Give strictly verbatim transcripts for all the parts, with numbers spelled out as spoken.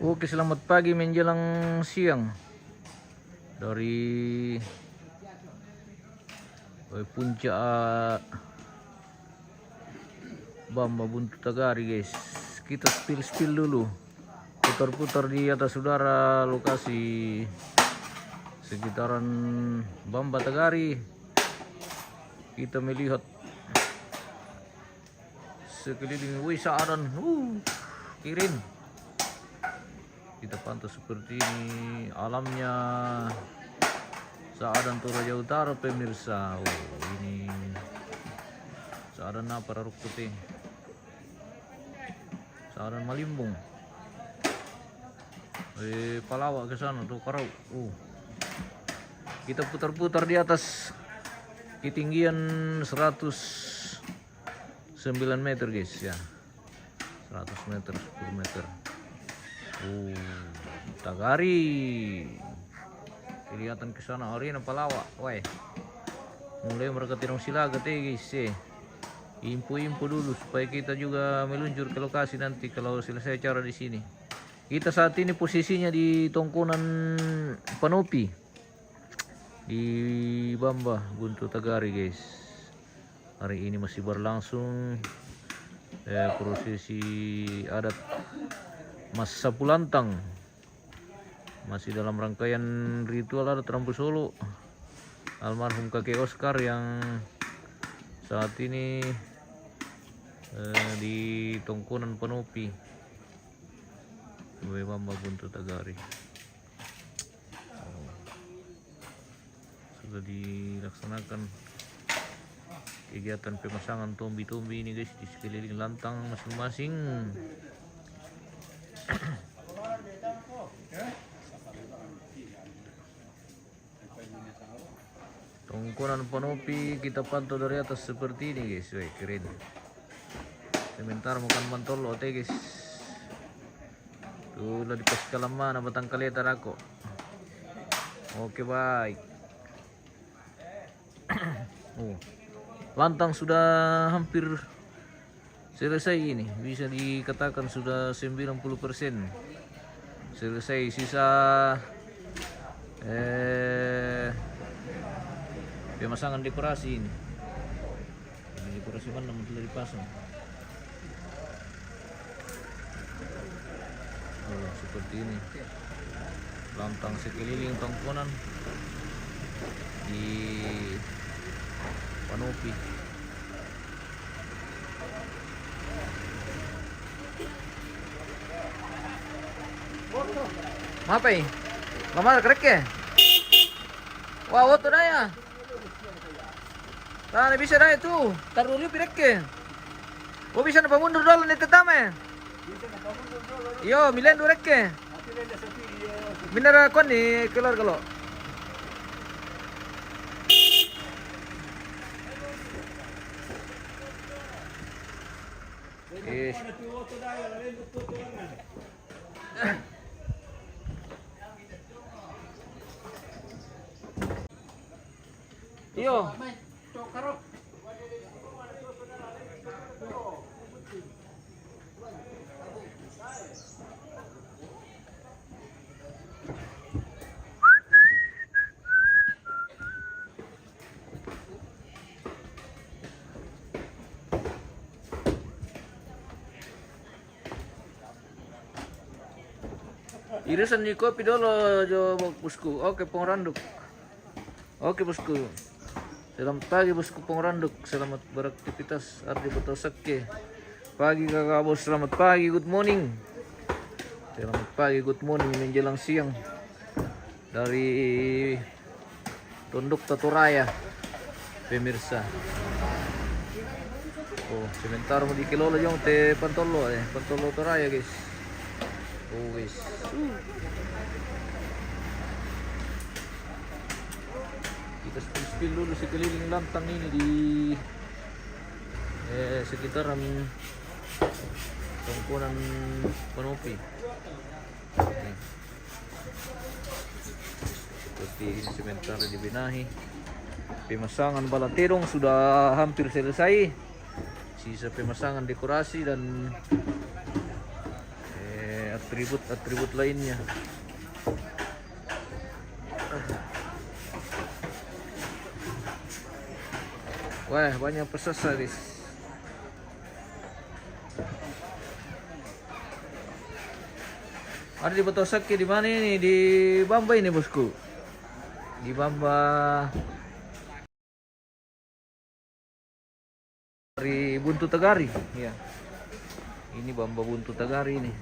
Oke, selamat pagi menjelang siang dari, eh, puncak Bamba Buntu Tagari, guys. Kita spill-spill dulu, putar-putar di atas udara lokasi sekitaran Bamba Tagari. Kita melihat sekeliling, wih, sa'adan, uh, kirin. Kita pantau seperti ini alamnya sa'adan Toraja Utara, pemirsa. Oh, ini sa'adan apa, Raruk Putih? Sa'adan Malimbung. Eh, Palawa ke sana tuh, Karau. Uh. Kita putar-putar di atas ketinggian seratus sembilan meter, guys, ya. Seratus meter, sepuluh meter. Uh, Tagari. Kelihatan ke sana arena Palawa. Weh. Mulai mereka tidak silaga te, guys, eh. Info-info dulu supaya kita juga meluncur ke lokasi nanti kalau selesai acara di sini. Kita saat ini posisinya di Tongkonan Panopi, di Bamba Buntu Tagari, guys. Hari ini masih berlangsung, eh, prosesi adat Mas Sapulantang. Masih dalam rangkaian ritual adat Rambu Solo almarhum kakek Oscar yang saat ini, eh, di Tongkonan Panopi, Bamba Buntu Tagari. Sudah dilaksanakan kegiatan pemasangan tombi-tombi ini, guys, di sekeliling lantang masing-masing. Tongkonan Panopi kita pantau dari atas seperti ini, guys. Weh, keren. Sementara makan mantolo te, guys. Tuh, lah di pas kalamana batang kaleta dako. Oke, baik. Oh. Lantang sudah hampir selesai ini, bisa dikatakan sudah sembilan puluh persen selesai. Sisa, eh, pemasangan dekorasi ini. Ini dekorasi mana yang telah dipasang? Oh, seperti ini. Lantang sekeliling Tongkonan di Panopi. Mapai? Lamar kereke? Wah, oto daya. Tane bisa daya tu. Taru liu pirekke. Wo bisa na pamundur dolo ni tetame. Iyo, milendu rekke. Minara koni keluarga lo. Yes. Iyo. Irisan ni kopi dolo jo, bosku. Oke, Pong Randuk. Oke, bosku. Selamat pagi, bosku Pong Randuk. Selamat beraktivitas. Ardi Botosakke. Pagi, Kakak Bos. Selamat pagi, good morning. Selamat pagi, good morning menjelang siang. Dari Tondok Tatoraya, pemirsa. Oh, sementara mau dikelola jong te pantolo, eh, pantolo Toraya, guys. Oh, guys. Uh. Kita spill-spill dulu sekeliling lantang ini di, eh, sekitaran Tongkonan Panopi. Oke. Seperti ini sementara dibenahi. Pemasangan bala tedong sudah hampir selesai. Sisa pemasangan dekorasi dan, eh, Atribut-atribut lainnya. Wah, banyak pesasa, guys. Ada di Batu Sake di mana ini? Di Bamba ini, bosku. Di Bamba. Dari Buntu Tagari, ya. Ini Bamba Buntu Tagari ini.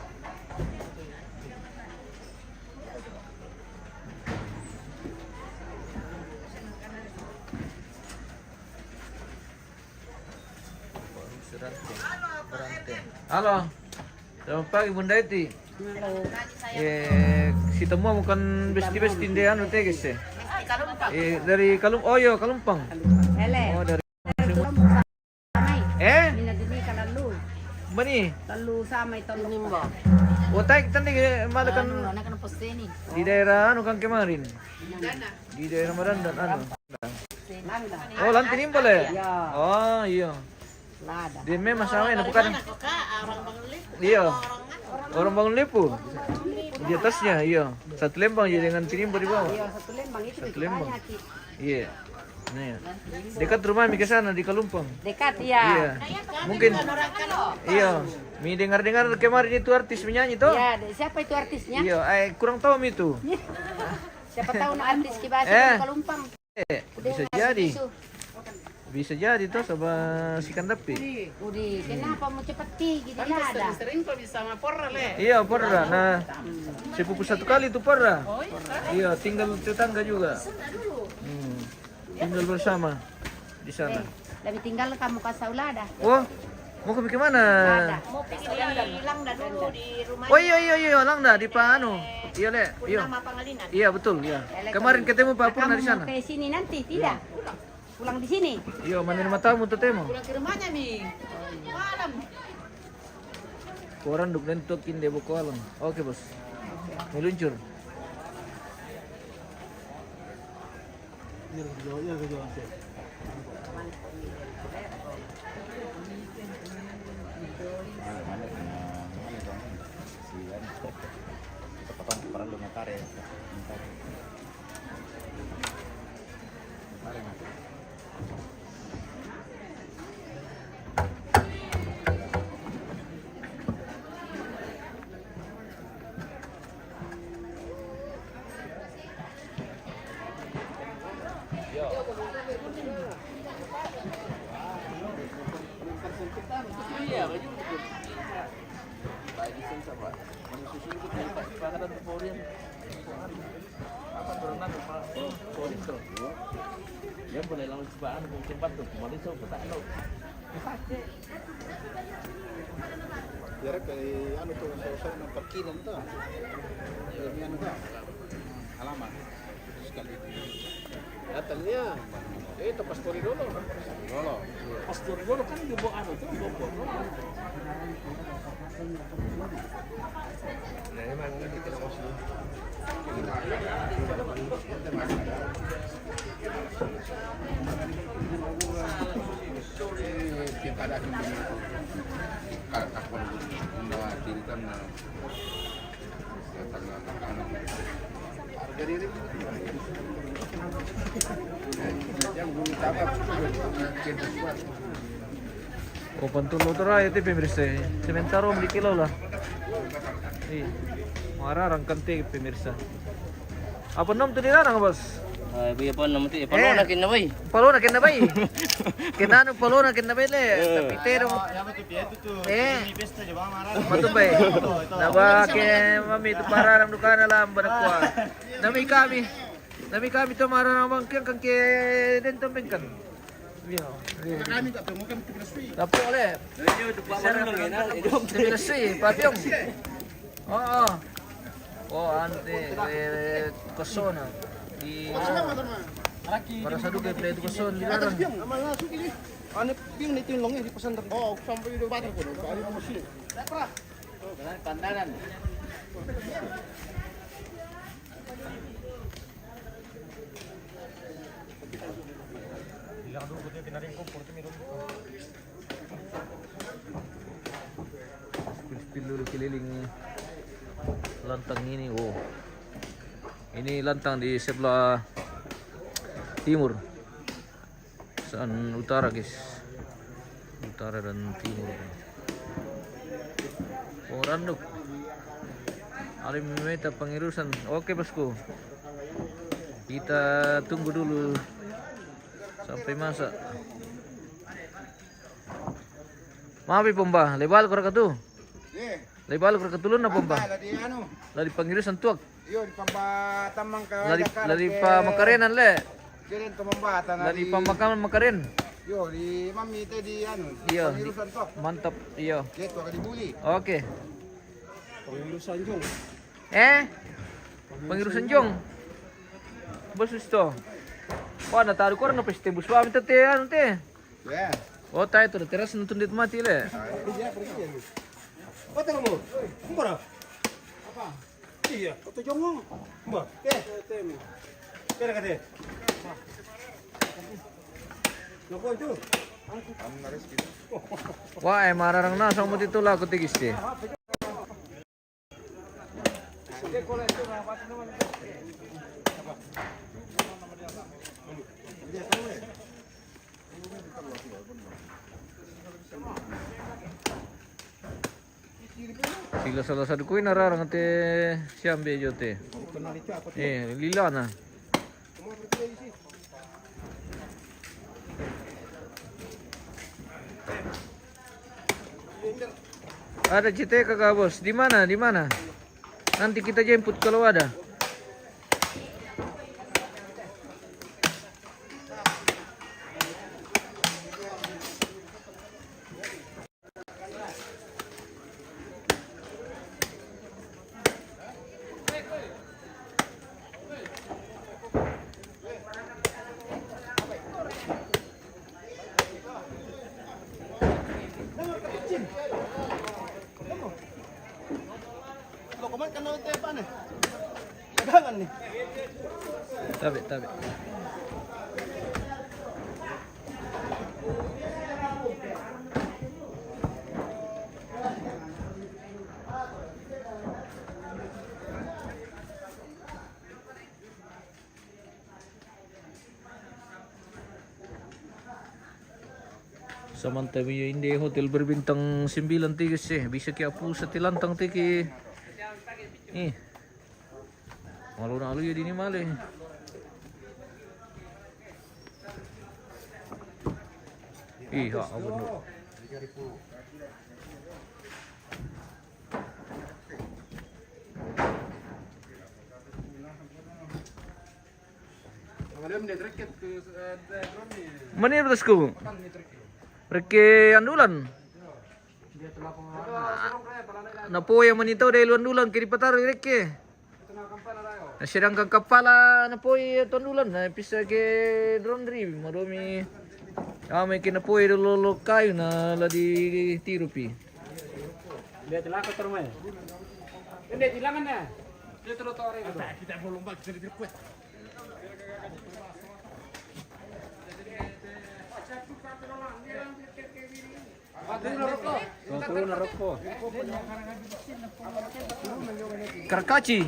Halo. Selamat pagi, Bunda Eti. Halo. Eh, si temu bukan besti-besti nde anu teges, eh. Eh, dari Kalum-, oh iya, Kalumpang. Ele. Oh, dari Samai. Eh? Mina dini ka lalu. Mani? Lalu Samai tolong. Oh, tai kita ni, eh, malah kan. Anu, anak kan pos ini. Di daerah anu kan kemarin. Di daerah Marandan anu. Langda. Oh, Lanti Nimbal, eh? Iya. Oh, iya. Lada. Dia memang sama ini, bukan? Iya. Orang Bangun Lipu. Di atasnya, iya. Satu lembang jadi dengan Tinimbal di bawah. Iya, satu lembang itu. Satu lembang. Iya. Nih. Dekat rumah mi ke sana di Kalumpang. Dekat, iya. Iya. Mungkin. Iya. Mi dengar-dengar kemarin itu artis menyanyi toh? Iya, de-, siapa itu artisnya? Iya, eh, kurang tahu mi itu. Siapa tahu na artis Kibasi di Kalumpang. Eh, bisa jadi. Bisa jadi toh sama si Kandapi. Udi, kenapa mau cepat tinggi? Dia ada. Sering kok bisa sama Porra, le. Iya, Porra. Nah, sepupu satu kali itu Porra. Oh, iya. Iya, tinggal tetangga juga. Hmm. Tinggal bersama di sana. Eh, lebih tinggal kamu kasih Saulada. Oh, mau ke mana? Ada. Mau pergi di Langda dulu di rumah. Oh, iya, iya, iya, Langda di Pak anu. Iya, le. Iya. Purnama Pangalinan. Iya, betul, iya. Kemarin ketemu Pak Purna di sana. Kamu mau ke sini nanti, tidak? Pulang di sini. Iya, mana rumah tamu tetemu. Pulang ke rumahnya nih. Malam. Koran duk nentokin debo koalang. Oke, bos. Meluncur. Biar ke anu tuh, selesai nang parkiran tuh. Ini anu tuh. Alamat. Sekali. Datangnya itu Pastori dulu. Dulu. Pastori dulu kan di bawah anu tuh, bawah. Ko pantu motor aja ti pemirsa. Sementara om di kilo lah. Iya. Mararang kan ti pemirsa. Apa nom tu di larang, bos? Ay, buya pa naman ti. Eh, palona kin na bay. Palona kin na bay. Kinanu palona kin na bay le. Tapi tero. Eh. Matumba. Naba ke mami tu pararang dukana lam barakua. Nami kami. Nami kami tu mararang bangkeng kan ke den tombengkan. Iya. Kami tak temukan tu pinasui. Tapo le. Pinasui, papiong. Oo. Oh, ante, eh, kosona. Di para sa duke play tu kosona di larang. Ane piong ni tin long eh, di pasan. Oh, sampai di batar ko. Kali mo sini. Pandanan. Spill-spill dulu keliling. Lantang ini, oh. Ini lantang di sebelah timur. Saan utara, guys. Utara dan timur. Pong randuk. Ada yang meminta pengurusan. Oke, bosku. Kita tunggu dulu sampai masak. Maaf, Pomba. Lebal ko ra katu. Lebal ko ra katulun na, Pomba. Ladi anu. Ladi pangirusan tuak. Iyo, di pamba tamang ka ladi, ladi pa makarenan le. Keren to mambata na ladi pa makaman makaren. Iyo, di mami te di anu, di iyo, pangirusan to. Mantap, iyo. Dia tuak di buli. Oke. Pangirusan jong. Eh? Pangirusan jong. Bos, usto. Wah, na taru koran na peste bus wa minta te anu te. Ya. Oh, tai tu teras nonton dit mati le. Iya, pergi ya. Kota kamu. Kumpara. Apa? Iya, kota jongo. Mbak. Eh, temi. Kira kata. Lo kau itu. Wah, eh, mararang na sama itu lah aku tigis deh. Sila salah satu kui nararang te siambe jo te. Eh, lila na. Ada C T K kah, Bos? Di mana? Di mana? Nanti kita jemput kalau ada. Lo kuman kan lo te pa ne. Dagangan ni. Tabi, tabi. Samanta biyo inde hotel berbintang sembilan tiki se, bisa ki apu sati lantang tiki. Ih. Malu na alu ya dini male. Ih, ha, abun. Mani, bosku? Reke andulan. Napoi mani tau dai lu andulan ke di patar reke. Sedangkan kapala napoi tu andulan, na pisa ke drondri, madomi. Ame ke napoi dolo lo kayu na la di tirupi. Dia celaka terus, mai. Kan dia hilangan dah. Dia terus tarik. Kita belum bagi, kita di request. Tuh, tuh, naroko. Karkaci.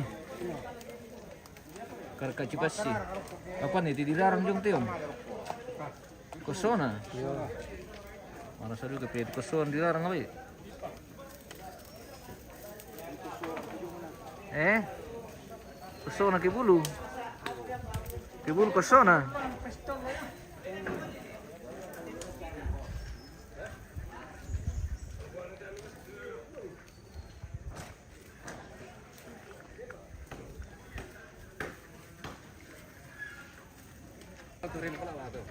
Karkaci pasi. Apa ni, ti dilarang jong teong. Kosona. Mana saduka pe kosona dilarang ale. Eh? Kosona ke bulu. Ke bulu kosona.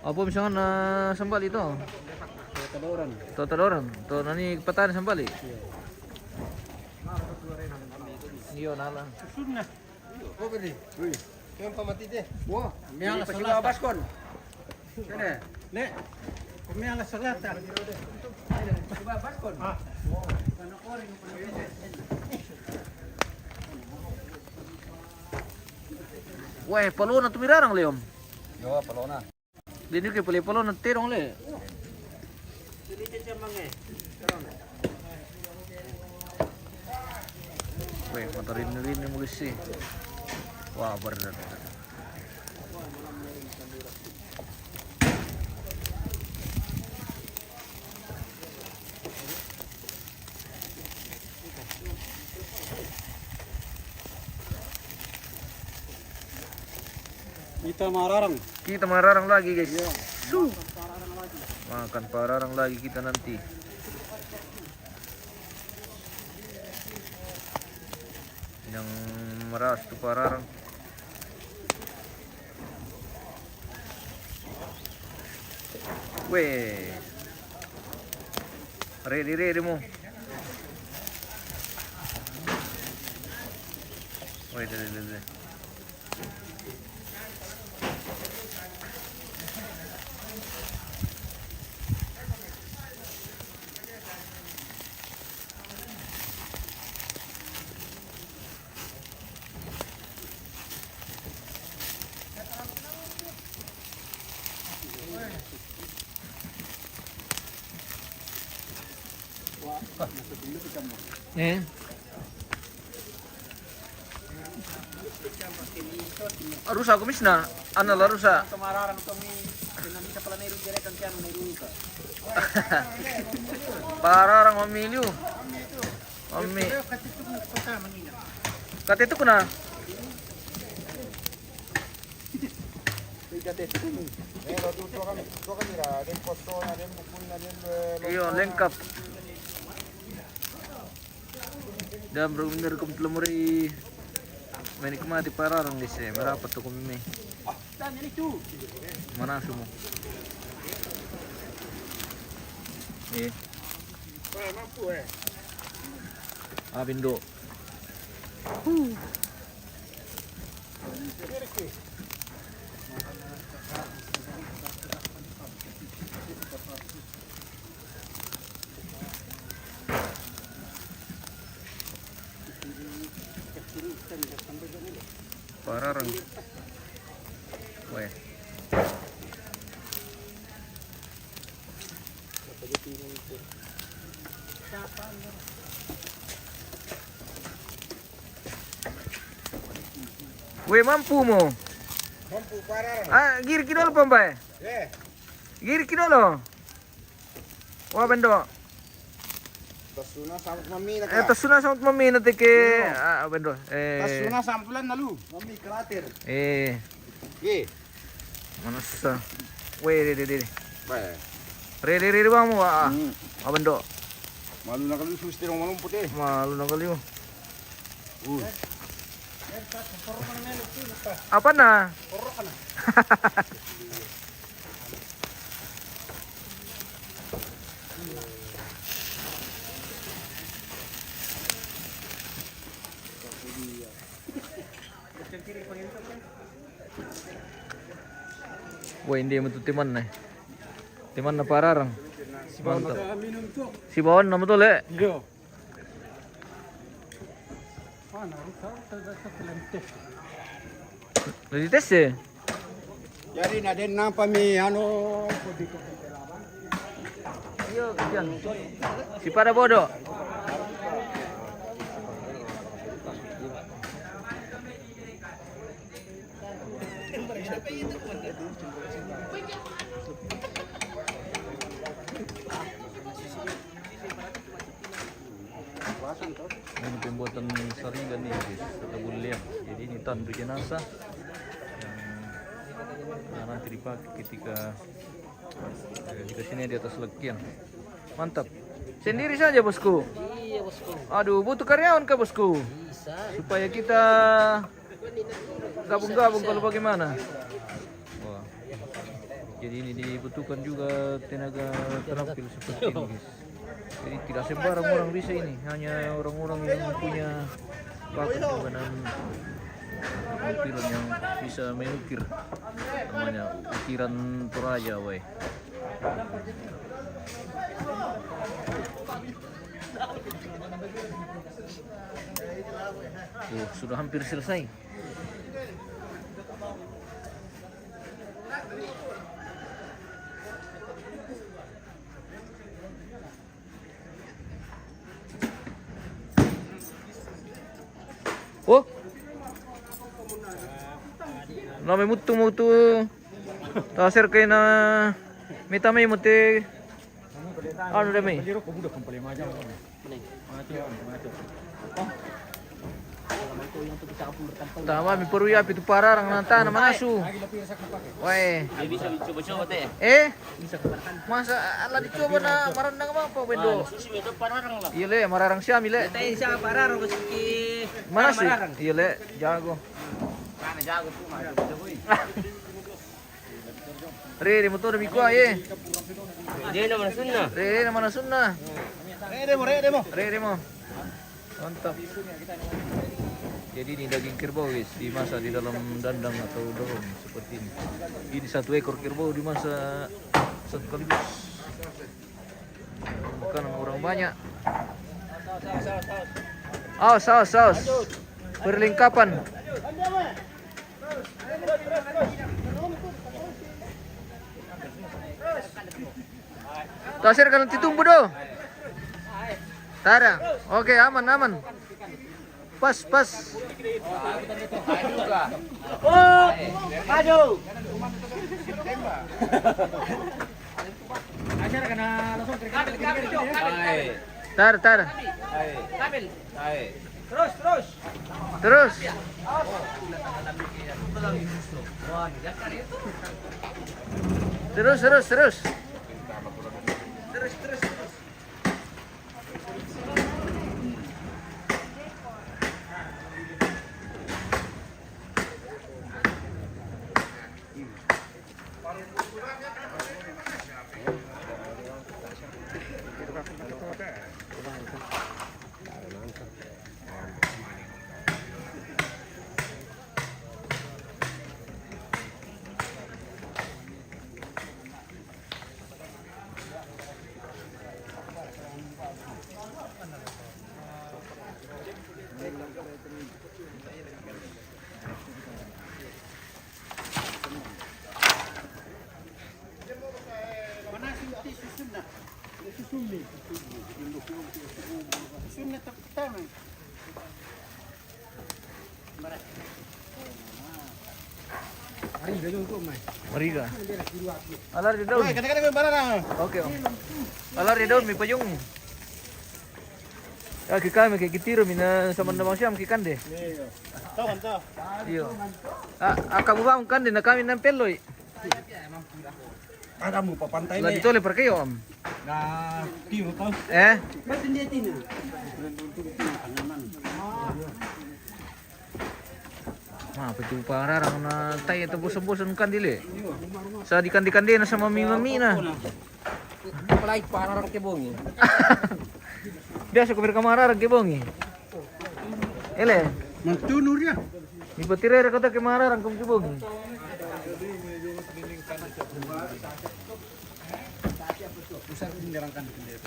Apa misalkan, eh, sambali to? Totodoran. Totodoran. To nani patani sambali? Iyo, nala. Susunna. Apa ni? Wih. Yang pamati deh. Wah, miala salata. Baskon. Sini. Nek. Miala salata. Baskon. Ah. Weh, palona tu mirarang, Leom. Yo, palona. Dini ke pale palona terong le. Weh, mata rini-rini mo, guys, eh. Wah, berat. Kita mararang. Kita mararang lagi, guys. Iya. Su. Makan pararang lagi kita nanti. Yang meras tu pararang. Weh. Ready, ready mo. Weh, ready, ready. Eh. Rusa kumisna, ana la rusa. Pararang mamiliu. Mami. Kate tu kuna. Iyo, lengkap. Dan bener-bener kum telah muri menikmati pararang di sini. Merapat tu kami. Mana semua? Eh. Abin do. Pararang. Weh. Weh, mampu mo. Mampu pararang. Ah, giri ki dolo, Pambai. Eh. Giri ki dolo. Wah, bendo. Tasuna samut mamina. Eh, tasuna samut mamina teke. Ah, bendo. Eh. Tasuna sampulan lalu. Mami krater. Eh. Ye. Mana susah. Weh, de, de, de. Baik. Re, re, re, re, bang, wah. Hmm. Ah, bendo. Malu na kaliu, suster, malu putih. Malu na kaliu. Uh. Apa na? Wah, ini dia betul teman nih. Teman na pararang. Mantap. Si bawan nama tu le. Iya. Lagi tes ya? Jadi na den nampa mi anu. Iyo, kasihan. Si pada bodoh. Ini pembuatan sarigan nih, guys, atau bulian. Jadi ini tandu jenazah yang, nah, nanti dipakai ketika, eh, kita sini di atas lekian. Mantap. Sendiri saja, bosku. Iya, bosku. Aduh, butuh karyawan kah, bosku? Bisa. Supaya kita gabung-gabung kalau bagaimana? Wah. Jadi ini dibutuhkan juga tenaga terampil seperti ini, guys. Jadi tidak sembarang orang bisa ini, hanya orang-orang yang punya bakat dan keterampilan yang bisa mengukir. Namanya ukiran Toraja, weh. Oh, sudah hampir selesai. Oh. Na me mutu mutu. Taser kai na mita mai mute. Anu de mai. Tama mi peru ya pitu pararang na tana manasu. Wae. Bisa dicoba-coba teh. Eh? Masa ala dicoba na marandang apa wendo? Susi itu pararang lah. Iya le, mararang siami le. Teh siapa pararang ko siki. Mana sih? Iya le, jago. Mana jago tuh mah. Re, re motor mi kua ye. Dia nama sunna. Re, re nama sunna. Re, re mo, re, re mo. Re, re mo. Mantap. Jadi ini daging kerbau guys, dimasak di dalam dandang atau dorong seperti ini. Ini satu ekor kerbau dimasak satu kali bus. Makanan orang banyak. Aus, aus, aus. Perlengkapan. Tasir kalau titumbu do. Tara. Oke, aman, aman. Pas, pas. Oh, aduh. Tar, tar. Terus, terus. Terus. Terus, terus, terus. Mana sih susunna? Susunni. Susunna tak tahu. Mariga. Alar de daun. Oke, Om. Alar de daun mi payung. Ya, ke kami ke kitiro mina sama nama siam ke kande. Iyo. Ah, akamu bang kande na kami nampeloi. Ada mu pa pantai. Lah ditole perkeyo, Om. Nah, tiro to. Eh? Ma, apa itu pararang na tai itu bosan-bosan kan dile. Sa di kande-kande na sama mami-mami na. Apalagi pararang ke bongi. Biasa ko mereka mararang ke bongi. Ele. Mantunu dia. Di petirera kata ke mararang ke bongi.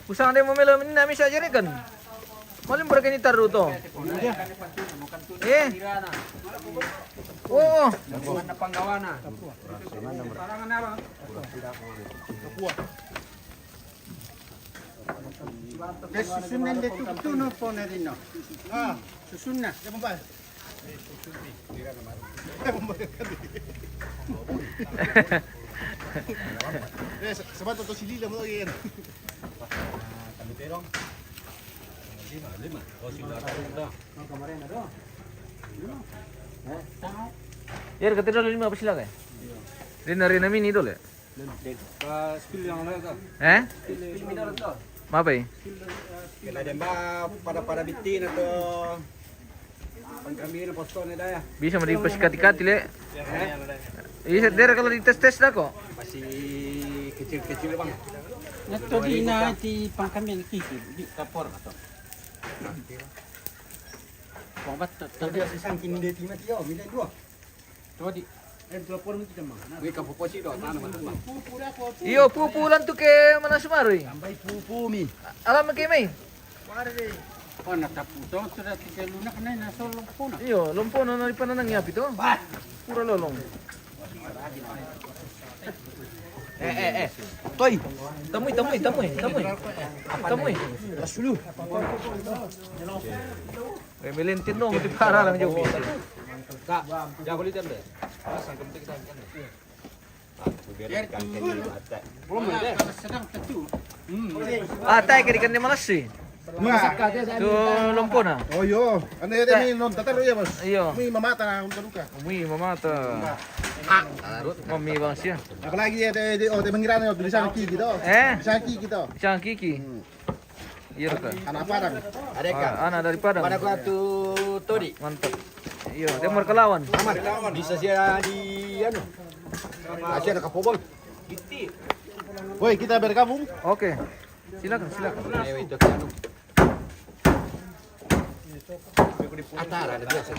Pusang de mo melo minna misa jere kan. Malim berkeni taru to. Eh. Oh. Mana panggawana? Ke susunna de tutu no pone rino. Ah, susunna. Eh, sa-, sabato to si Lila mo yan. Lima, lima. O, si Lila. Yer, kata dulu lima apa sila kaya? Rina, Rina mini dulu ya? Pas pil yang ada tu. Eh? Pil minor tu. Mapai? Kena demba pada-pada bitin atau pangkambing na postone da ya. Bisa mo di pasikati-kati le. Bisa dera kalau dites-tes da ko. Masih kecil-kecil bang. Nato di na ti pangkambing kiki di kapor atau. Kau bat tadi sisang kini dia tima tio, bila dua. Todi. Eh, telepon itu cuma. Wih, kapoposi do, tanah mana? Iyo, pupu lan tu ke mana sumarui. Sampai pupu mi. Alam ke mai. Oh, na tapu to, sudah tiga lunak na na solo puna. Iyo, lompo no na di pananang ya pito. Bah. Pura lolong. Eh, eh, eh. Toy. Temui, temui, temui, temui. Temui. Terus dulu. Eh, melentin dong, di parah lang jauh. Kak, jago lihat deh. Pasang kemtik kita. Biar ikan kecil mata. Belum ada. Kalau sedang tetu. Hmm. Ah, tayo kay di ka ni malasi. Nah. Tu lompo na. Oh, iyo. Ano yan, may non tatar, iya, boss? Iyo. May mamata na, ang taruka. May mamata. Ah, mami bang siya. Apalagi ya, de, de, oh, de mangirana, oh, bilisan kiki to. Eh? Bilisan kiki to. Bilisan kiki. Hmm. Iyo ka. Anak Padang. Ada ikan. Ah, anak dari Padang. Mana gua tu todi? Mantap. Iyo, dia mau kalawan. Aman. Bisa siya di, anu. Asia ada kapobang. Woi, kita bergabung. Oke. Silakan, silakan. Ayo, itu ke anu. Atara ada biasa.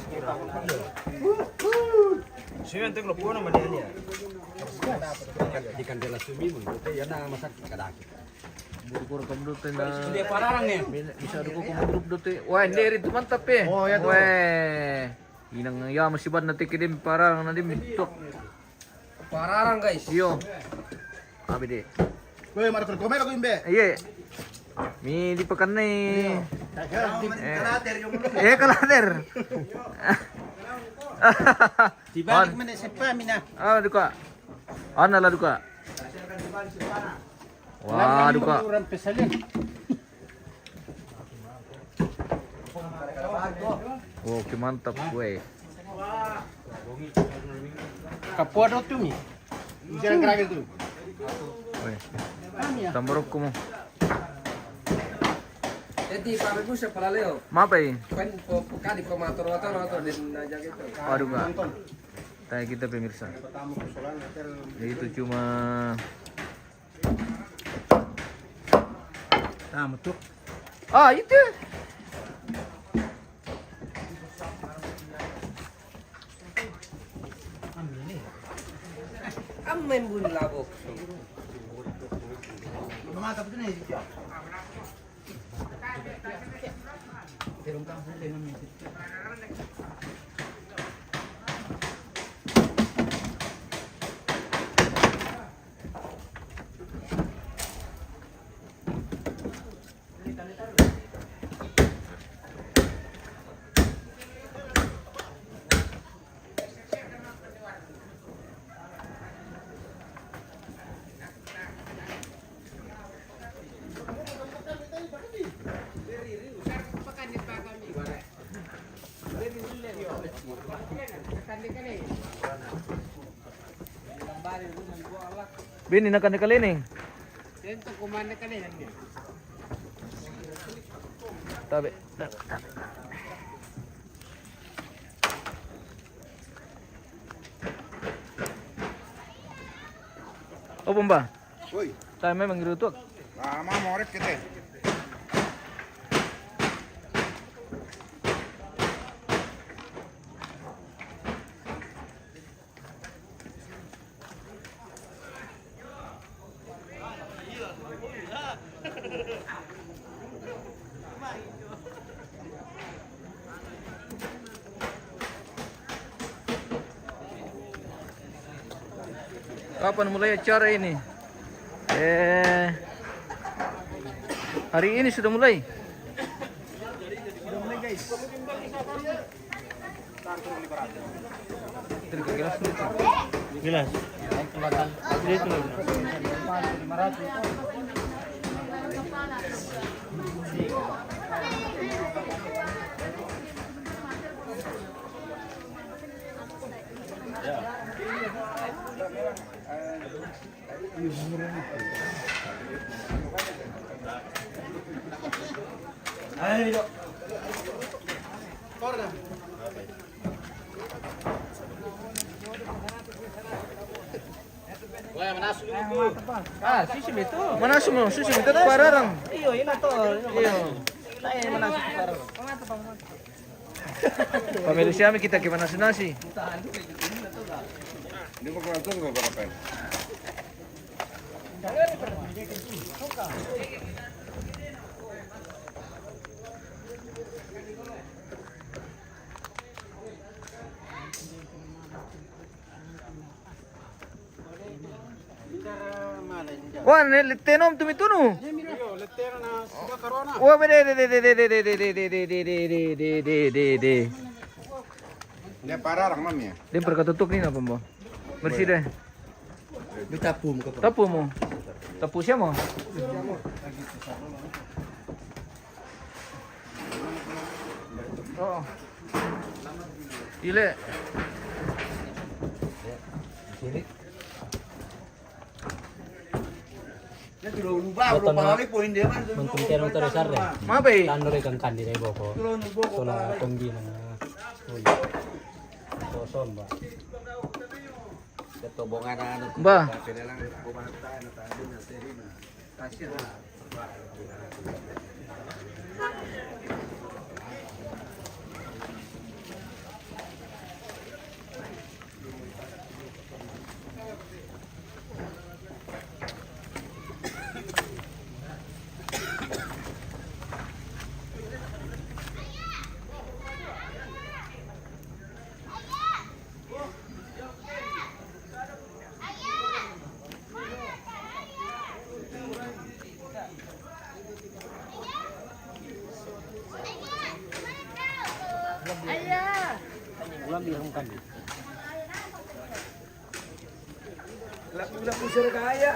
Siya yung tiglo po naman yan niya. Di kandela swimming pool. Yan na masakit kadaki. Buru-buru kamu dulu tenda. Dia pararang ya? Bisa dulu kamu grup dulu teh. Wah, ini itu mantap ya. Oh, iya tuh. Weh. Inang ya masih banget nanti kirim pararang nanti. Tuh. Pararang, guys. Iyo. Abi de. Weh, mara perkomel aku imbe. Iya. Mi di pekan ni. Iya. Eh, kalater. Dibalik mana sepa mina. Ah, duka. Ana la duka. Wah, duka. Orang pesalin. Oke, mantap, weh. Kapua do tu mi. Jangan keragil tu. Weh. Tambarok ko mo. Jadi, Pak Agus, siapa laleo? Mapa i? Kan po kadi po motor motor motor din na jaga itu. Waduh, Pak. Tanya kita pemirsa. Itu cuma Tama tu. Ah, itu. Amen bun labok. Mata betul ni. Bini na kani kalining. Tabi, tabi, tabi. O, bomba. Uy. Tayo may manggirutok. Ah, mamorek kita. Kapan mulai acara ini? Eh, hari ini sudah mulai. Sudah mulai, guys. Gelas. Ini itu. Ah, sushi betul. Mana semua sushi betul pararang. Iyo, ini tuh. Iyo. Saya mana sushi pararang. Pamilya siya, mi kita kay manasi-nasi. Hindi ko pa ito, hindi ko pa. Wah, ne, leteno mi tunu. Iyo, leteno na sudah corona. Wah, bede, de, de, de. Dia pararang, Mam, ya? Dia perkatutuk ni apa, Mbak? Bersih deh. Dia tapu muka, Pak. Tapu mo. Tapu siapa? Oh. Ile. Sini. Menteri terus are. Mabe? Tando re kangkandi re boko. Sola kombi mana? Ui. Kosong, Mbak. Mbak. Lapu-lapu surga ya.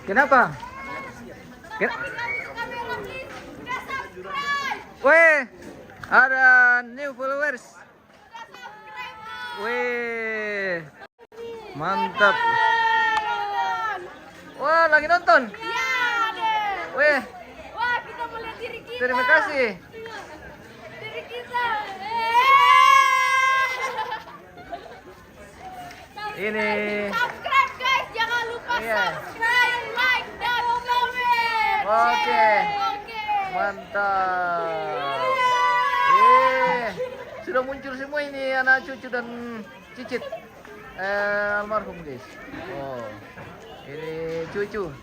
Kenapa? Ken- Weh, ada new followers. Weh, mantap. Wah, lagi nonton. Iya, deh. Weh. Wah, kita melihat diri kita. Terima kasih. Diri kita. Ini. Subscribe, guys, jangan lupa. Iya. Subscribe, like, dan komen. Oke. Oke. Mantap. Eh, sudah muncul semua ini anak cucu dan cicit, eh, almarhum, guys. Oh, ini cucu. Oh,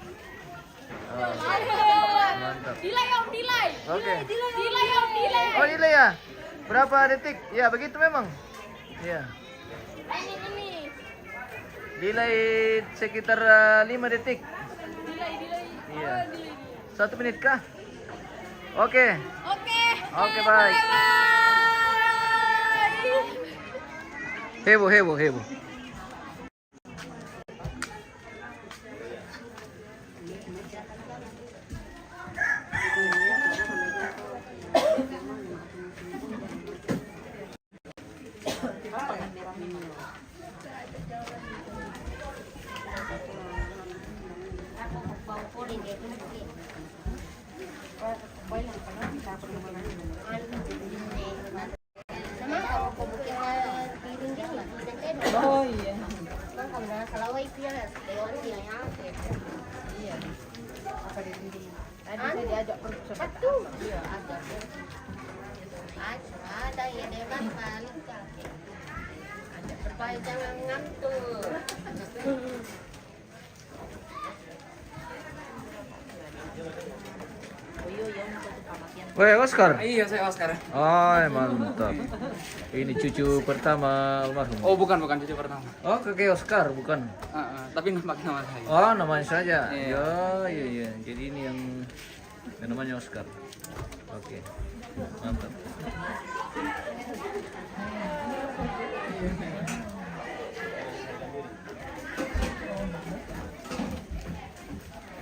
mantap. Delay, Om, delay. Oke. Delay, Om, delay. Oh, delay ya? Berapa detik? Ya, begitu memang. Iya. Ini, ini. Delay sekitar, eh, lima detik. Delay, delay. Iya. Oh, delay, delay. Satu menit kah? Oke. Oke. Oke, baik. Bye-bye. Heboh, heboh, heboh. Oh, iya. Iya. Apa dia sendiri? Tadi saya diajak pergi. Iya, ada. Ada, ada, ya, dia kan balik, ya. Supaya jangan ngantuk. Weh, Oscar. Iya, saya Oscar. Ay, mantap. Ini cucu pertama almarhum. Oh, bukan, bukan cucu pertama. Oh, kakek Oscar, bukan? Ah, ah, tapi nama, nama saya. Oh, namanya saja. Iya. Ya, iya, iya. Jadi ini yang, yang namanya Oscar. Oke. Mantap.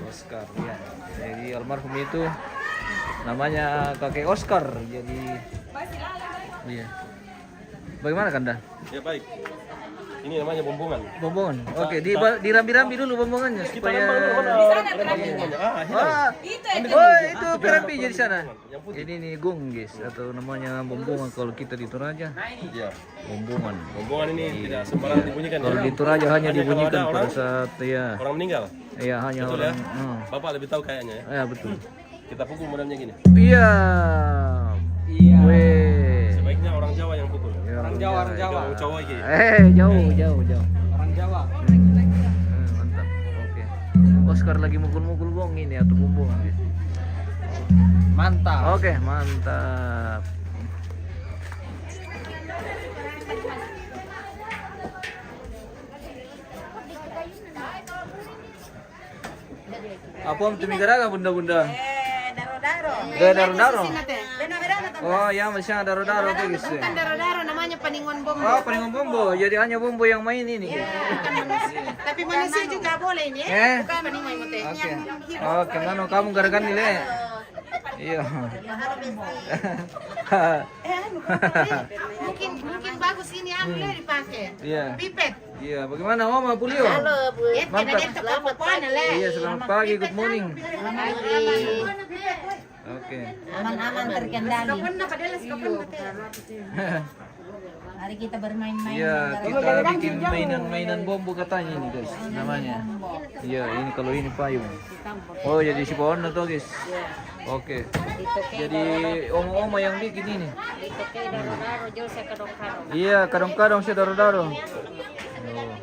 Oscar, iya. Jadi almarhum itu namanya kakek Oscar. Jadi, iya. Bagaimana, Kanda? Ya, baik. Ini namanya bombongan. Bombongan. Oke, di, dirambi-rambi dulu bombongannya. Kita supaya lempar dulu, mana lempar bombongannya? Ah, akhirnya. Wah. Itu yang, oh, itu pirambi jadi sana. Yang putih. Ini nih gong, guys, atau namanya bombongan kalau kita di Toraja. Iya. Bombongan. Bombongan ini tidak sembarang dibunyikan, ya. Kalau di Toraja hanya dibunyikan pada saat, ya. Orang meninggal. Iya, hanya orang, ya? Hmm. Bapak lebih tahu kayaknya, ya. Ya, betul. Kita pukul modalnya gini. Iya. Iya. Weh. Jawa, orang Jawa. Jauh, jauh aja. Eh, jauh, jauh, jauh. Orang Jawa. Eh, mantap. Oke. Oscar lagi mukul-mukul bong ini atau bumbung habis. Mantap. Oke, mantap. Apa tu mi garaga, bunda-bunda? Eh, daro-daro. Eh, daro-daro. Oh, ya, masih daro-daro tu, guys. Bukan daro-daro, namanya paningon bombo. Oh, paningon bombo. Jadi hanya bombo yang main ini. Iya, bukan manusia. Tapi manusia juga boleh ini, eh? Eh? Bukan paningon bombo. Oke. Oke, nano kamu garagan ni, le. Iya. Eh, anu, mungkin, mungkin bagus ini, anu, le, dipakai. Iya. Pipet. Iya, bagaimana, Oma Pulio? Halo, Bu. Mantap. Iya, selamat pagi, good morning. Pagi. Oke. Aman-aman terkendali. Mari kita bermain-main. Iya, kita bikin mainan-mainan bombo katanya ini, guys, namanya. Iya, ini kalau ini payung. Oh, jadi si pohon tuh, guys. Oke. Jadi oma-oma yang bikin ini. Iya, kadang-kadang saya daro-daro. Oh.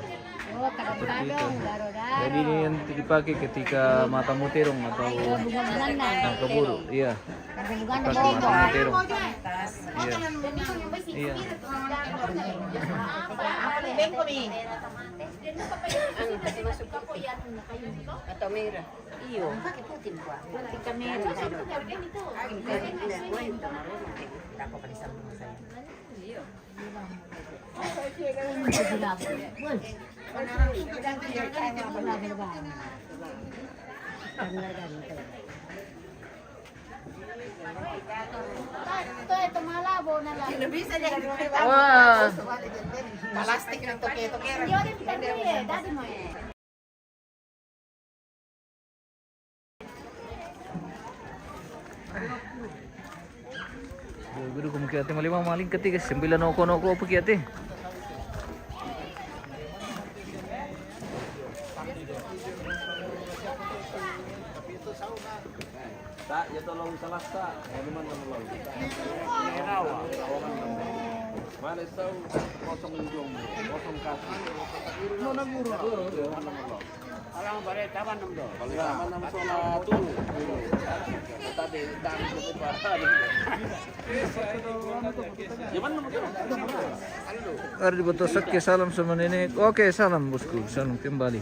Oh, kadang-kadang daro-daro. Jadi ini nanti dipakai ketika matamu terong atau keburu, iya. Dipakai matamu terong. Iya. Iya. Atau merah. Iyo. Pakai putih, Bu. Putih kamera. Dapat pada sambung saya. Iyo. Wah. Plastik na toke-toke. Gudu kumukiate malima maling ketiga sembilan noko-noko pukiate. Tak, ya tolong salah tak. Mana mana tolong. Mana sau kosong ujung, kosong kaki. Mana guru? Mana guru? Alang bare taban nam do. Kalau taban nam sola tu. Tadi tadi tu. Jaman nam tu. Ada di botol sakke salam sama nenek. Oke, salam bosku, salam kembali.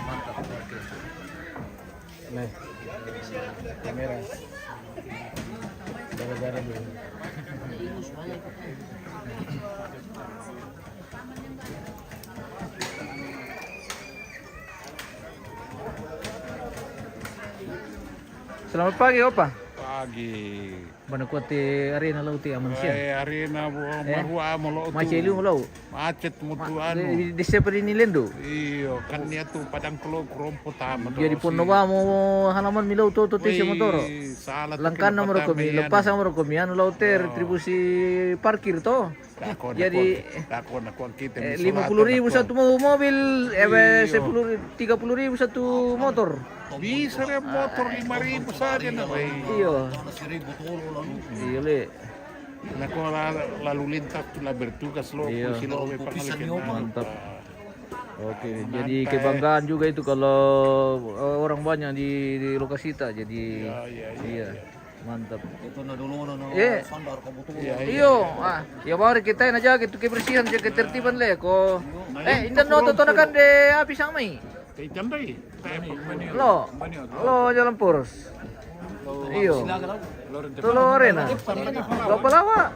Mantap, oke. Nih, kamera. Gara-gara dulu. Selamat pagi, Opa. Pagi. Bana kuat te arena lau te aman siang. Eh, arena bu, eh? Marua mo lau tu. Macet lu lau. Macet mo tu anu. Di, di siapa di ni lendo? Iyo, kan dia tu padang kelo kerompo tama. Jadi pono ba mo halaman mi lau tu tu te motor. Langkan nomor komi, lepas nomor komi anu lau te retribusi parkir to. Jadi lima puluh ribu satu mo-, mobil, eh, sepuluh, tiga puluh ribu satu motor. Bisa re motor lima ribu saja na. Iyo. Iyo le. Nako la-, lalu lintas tu la bertugas lo, iyo, polisi lo, mantap. Oke, jadi kebanggaan juga itu kalau, eh, orang banyak di, di lokasi ta. Jadi iya, iya, iya. Mantap. Itu na dulu na, eh, sandar kabutu. Iya, iya. Iyo, ah, ya baru kita na jaga itu kebersihan, jaga ketertiban le ko. Eh, indan no to tonakan de api samai. Lo, lo jalan poros. Iyo. Tolo arena. Lo palawa.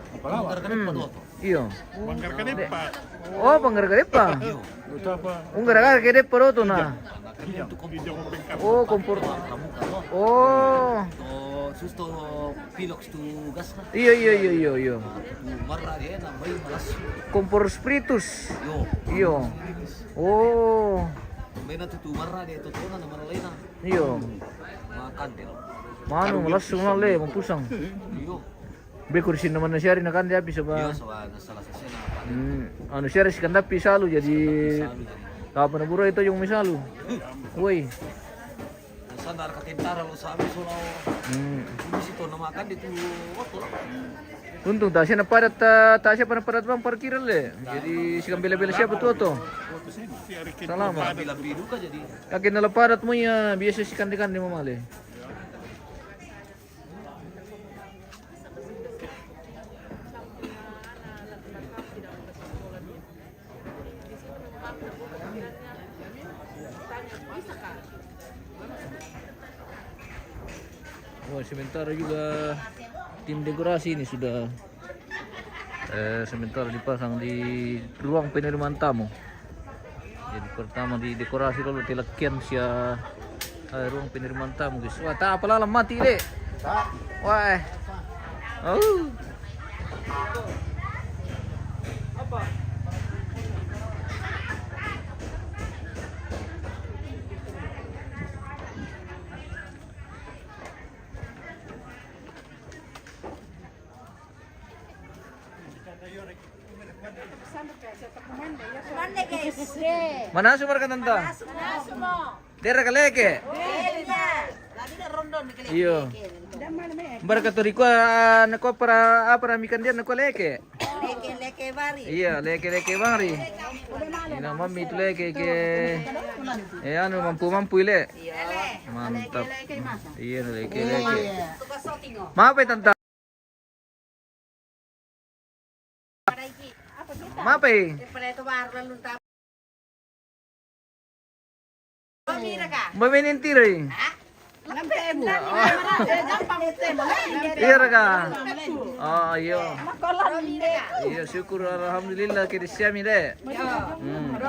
Hmm. Iyo. Manggar ka deppa. Oh, manggar ka deppa. Unggar ka deppa do tu na. Oh, kompor. Oh. Susto pilox tu gas na. Iyo, iyo, iyo, iyo, iyo. Marra de na, mai malas. Kompor spiritus. Iyo. Oh. Mai na tu marra de tu tona na marra lena. Iyo. Makan deh. Manu, langsung lah le, mampusang. Iyo. Be kursi naman na siya rin na kan dia bisa ba? Iyo, so, ah, na salah sesi na. Hmm, anu siya rin si Kandapi salu jadi. Salu jadi. Kapan na buro itu yung misalu? Woi. Sandar ka tentara lo sabi so lo. Hmm. Di situ na makan di tu oto. Untung tak siya na padat, ta, tak siya pa na padat bang parkiran le. Jadi sikan bela-bela siya betul to. Salama. Bila bidu ka jadi. Yakin na la padat mo ya biasa sikan di kan di mamale. Wah, sementara juga tim dekorasi ini sudah, eh, sementara dipasang di ruang penerimaan tamu. Jadi pertama di dekorasi dulu, tilakian sia, eh, ruang penerimaan tamu, guys. Wah, tak apa lalam mati, Dek. Wah. Oh. Mana su marka tanta? Dera ka leke. Iyo. Barka to di kua, na kua para apa rami kan dia na kua leke. Leke leke bari. Iyo, leke leke bari. Ina mami tu leke ke. Eh, anu mampu mampu ile. Mantap. Iyo, leke leke. Mapa tanta? Mapai? Mbak Benintiri. Iya raka. Oh iyo. Iya syukur alhamdulillah kita siami deh. Hmm.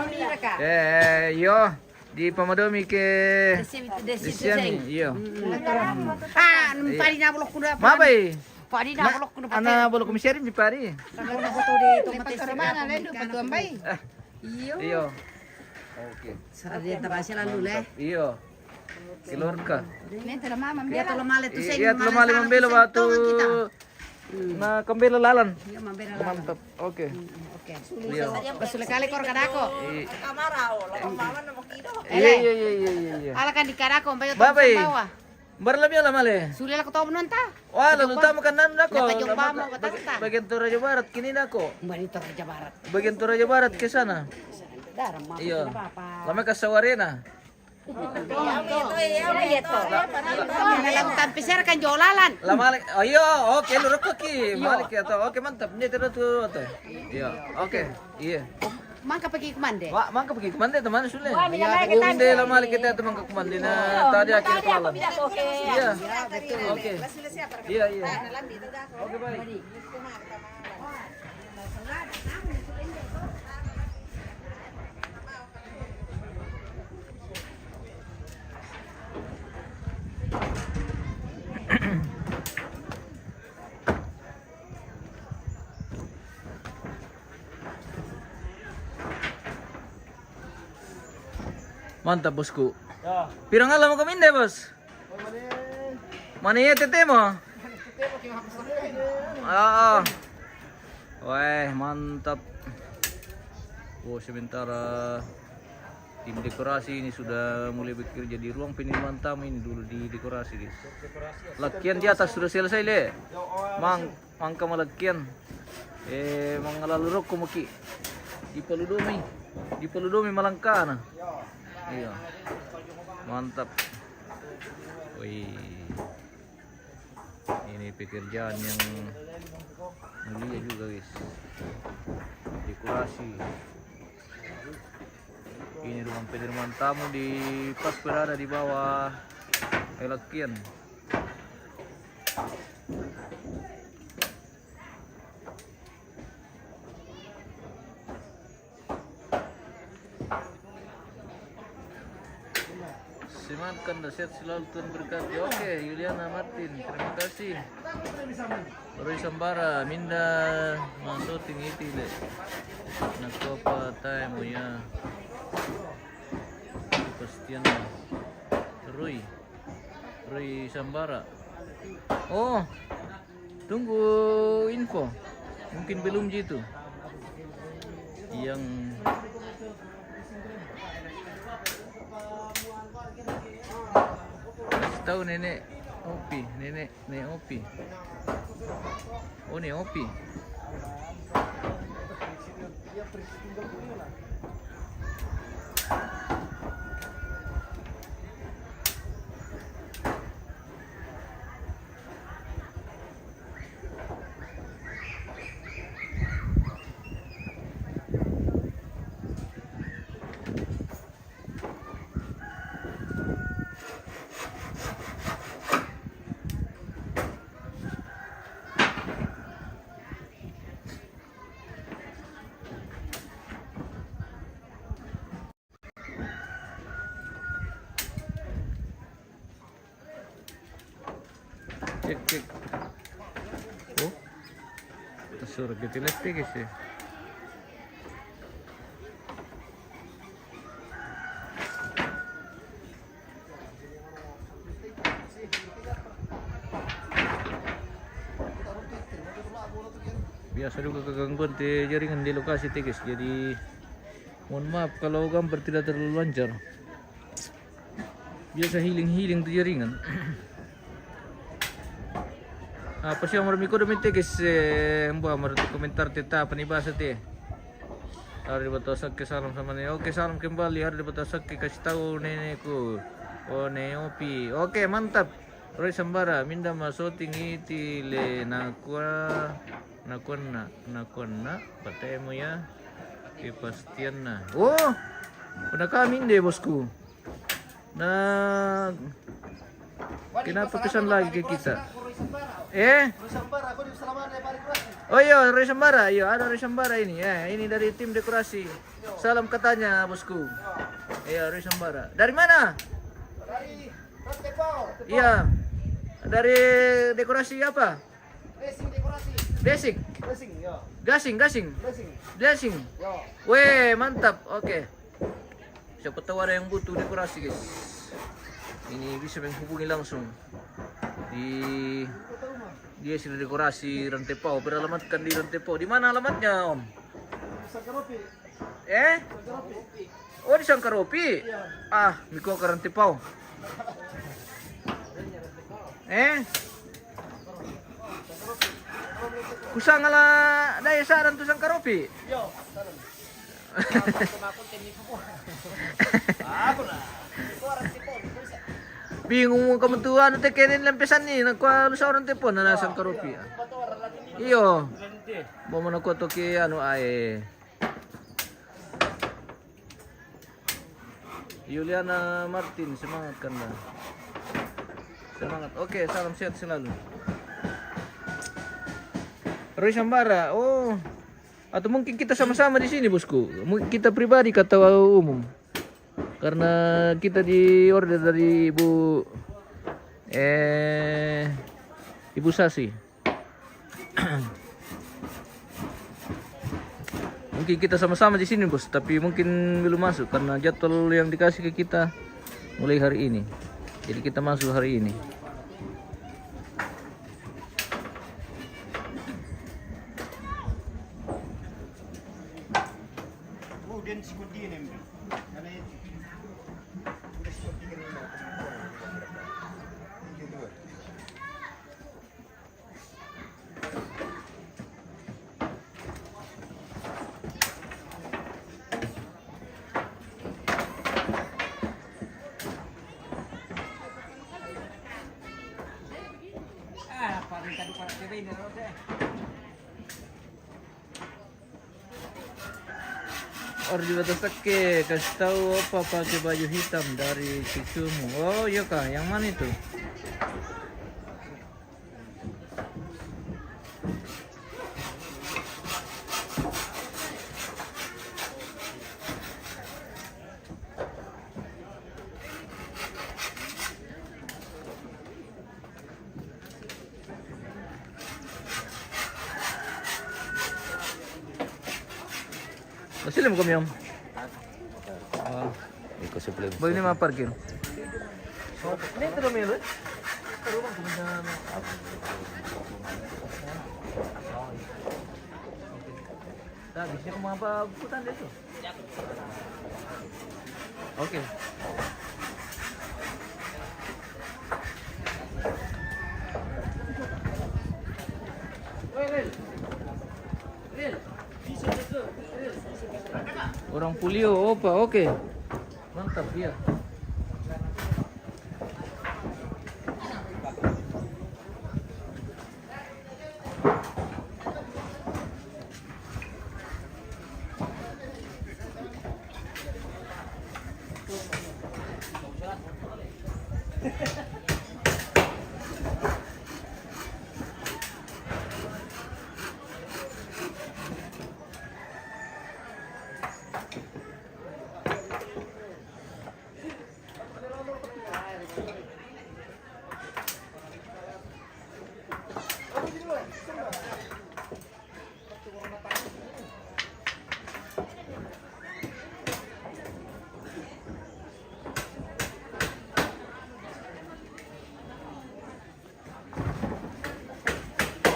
Eh iyo. Di pamadomi ke. Desiami iyo. Ah, pari na bolok kuda. Mapai? Pari na bolok kuda. Ana bolok kumiseri mi pari. Kalau na foto di tempat mana le du patuambai. Iyo. Oke. Sara dia tabasi lalu le. Iyo. Keluarga. Ini telah mama. Iya telah male tu saya. Iya telah male mambela waktu. Na kambela lalan. Iya mambela lalan. Mantap. Oke. Iya. Pas sudah kali kor kadako. Iya iya iya iya iya. Ala kan di kadako mbayo. Babai. Bara labi ala male. Sule la kotobo nonta. Wah, lalu tamu kan nanu nako. Bagian Toraja Barat kini nako. Bagian Toraja Barat. Bagian Toraja Barat ke sana. Iya. Lama ka sawarena. Lalu tampi serkan jolalan. Lama lagi. Oh iya, oke lu rekeki. Malik ya toh. Oke, mantap. Ini terus tuh. Iya, oke. Iya. Mangka pagi kumande. Wah, mangka pagi kumande teman sule. Wah, mina naik kita. Unde la malik kita teman ke kumande. Nah, tadi akhir malam. Iya. Iya, betul. Oke. Iya, iya. Oke, baik. Mantap, bosku. Ya. Pirang alam kami deh, bos. Mana ya tetemo? Ah. Wah, mantap. Oh, sementara tim dekorasi ini sudah mulai bekerja di ruang penerimaan tamu ini dulu di dekorasi, guys. Lakian di atas sudah selesai, le. Mang, mangka malakian. Eh, mangalalu rokko maki. Di Paludomi. Di Paludomi malangkana. Iya. Mantap. Wih. Ini pekerjaan yang mulia juga, guys. Dekorasi. Ini ruang penerimaan tamu di pas berada di bawah Elakian. Semangat kan, sehat selalu, Tuhan berkati. Oke, Yuliana Martin, terima kasih. Roy Sambara, minda masoting iti le. Nakopa time ya. Pastian. Roy. Roy Sambara. Oh, tunggu info. Mungkin belum ji itu. Yang kasih tahu nenek Opi, nenek, nenek Opi. Oh, nenek Opi. Cek, cek. Oh, ta sura' ke ti lette ke se. Biasa juga kegangguan te jaringan di lokasi, Tekes. Jadi, mohon maaf kalau gambar tidak terlalu lancar. Biasa hiling-hiling tu jaringan. Apa si Omar Miko demi Tekes, eh, mbuh Omar tu komentar te ta apa ni bahasa te. Harus dibaca sakke salam sama ne. Oke, salam kembali. Harus dibaca sakke, kasih tahu nenekku. Oh, Neopi. Oke, mantap. Roy Sambara, minda ma syuting iti le nakua, nakuanna, nakuanna, patemu ya, kepastianna. Oh, pernah kami deh, bosku. Nah, kenapa pesan lagi ke kita? Eh? Oh iya, Roy Sambara. Iya, ada Roy Sambara ini. Eh, ini dari tim dekorasi. Salam katanya, bosku. Iya, Roy Sambara. Dari mana? Iya. Dari dekorasi apa? Basic. Gasing, gasing. Blessing. Weh, mantap. Oke. Siapa tahu ada yang butuh dekorasi, guys. Ini bisa menghubungi langsung. Di, dia sudah dekorasi Rantepao. Beralamatkan di Rantepao. Di mana alamatnya, Om? Eh? Oh, di Sangkaropi. Ah, miko ka Rantepao. Eh? Kusangala daya saran tu Sangkaropi. Bingung kamu tu, anu, te kenen lampesan ni, nakua lu sa orang telepon na Sangkaropi. Iyo. Bo mana kua toki, anu, ai. Yuliana Martin, semangat kanda. Semangat. Oke, salam sehat selalu. Roy Sambara. Oh. Atau mungkin kita sama-sama di sini, bosku. Mungkin kita pribadi kata umum. Karena kita di order dari Ibu, eh, Ibu Sasi. Mungkin kita sama-sama di sini, Bos, tapi mungkin belum masuk karena jadwal yang dikasih ke kita mulai hari ini. Jadi kita masuk hari ini. Or di Batasake, kasih tahu apa pakai baju hitam dari cucumu. Oh, iya kah? Yang mana itu? Masih lima kami, Om. Ah. Iko sebelum. Boleh ni ma parkir. Ini terus milu. Terus bang, teman-teman. Nah, bisa mau apa bukan dia tuh? Oke. Orang polio, opa, oke. Mantap, iya.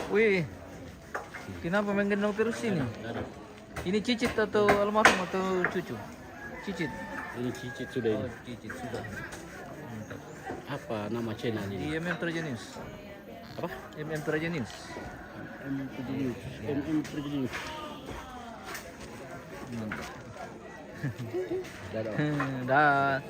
Wih, kenapa menggendong terus ini? Ini cicit atau almarhum atau cucu? Cicit. Ini cicit sudah ini. Oh, cicit sudah. Mantap. Apa nama channel ini? Di M M Prajanius. Apa? M M Prajanius. M M Prajanius. M M Prajanius. Mantap. Dah, dah. Dah.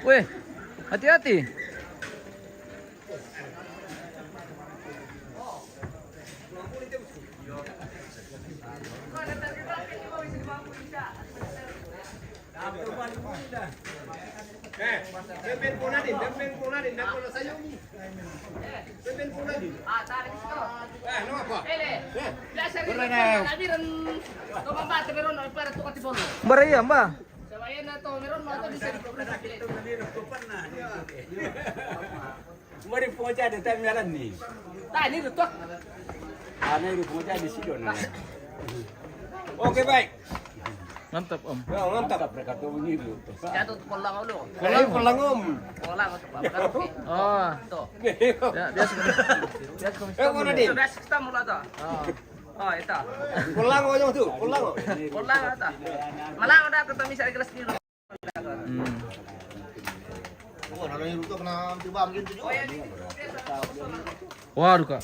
Weh, hati-hati. Eh, pemain bola ni, pemain bola ni, nak bola sayung ni. Pemain bola ni. Ah, no apa? Eh. Biasa ni, labiran. Tumamba, tabiron, para tukar di bola. Bara iya, Mbah. Sa bayan na to, meron mo to, di sa di ko na. Mari po siya, di tayo meron ni. Tani, ito. Ano yung po siya, di si Don, ano? Okay, bye. Mantap, Om. Ya, mantap. Jatuh ko lang ulo. Kulang, kulang, Om. Kulang, ito pa. Oh. Ito. Ya, biasa. Biasa kami. Eh, mana, Din? Biasa kita mula to. Oh. Oh, ito. Kulang, oh, yung tu. Kulang, oh. Kulang, ito. Malang udah ketemu saya gelas biru. Hmm. Oh, nana yung ruto na tiba ang ginto. Waduh, Kak.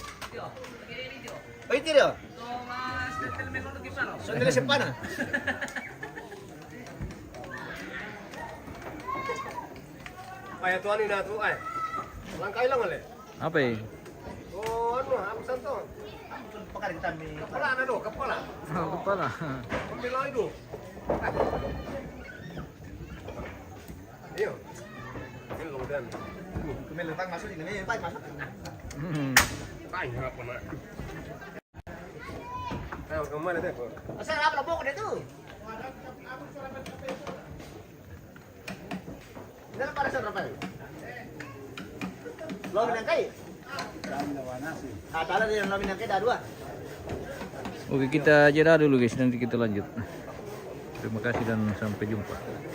Ay, tira. Sandali siya pa na. Ay, ito ano na ito, ay. Langkay lang, ali. Apa eh? Oh, ano, ang santo. Pakarin kami. Kapala na do, kapala. Oh, kapala. Pamilay do. Iyo. Ini lo dan. Kami letak masuk ini, nih, Pak, masuk. Hmm. Tanya apa, Mak? Ayo, kemana teh, Pak? Asal apa lo bawa ke dia tuh? Lomi nangkay. Ah, tala din lomi nangkay, dah dua. Oke, kita jeda dulu guys, nanti kita lanjut. Terima kasih dan sampai jumpa.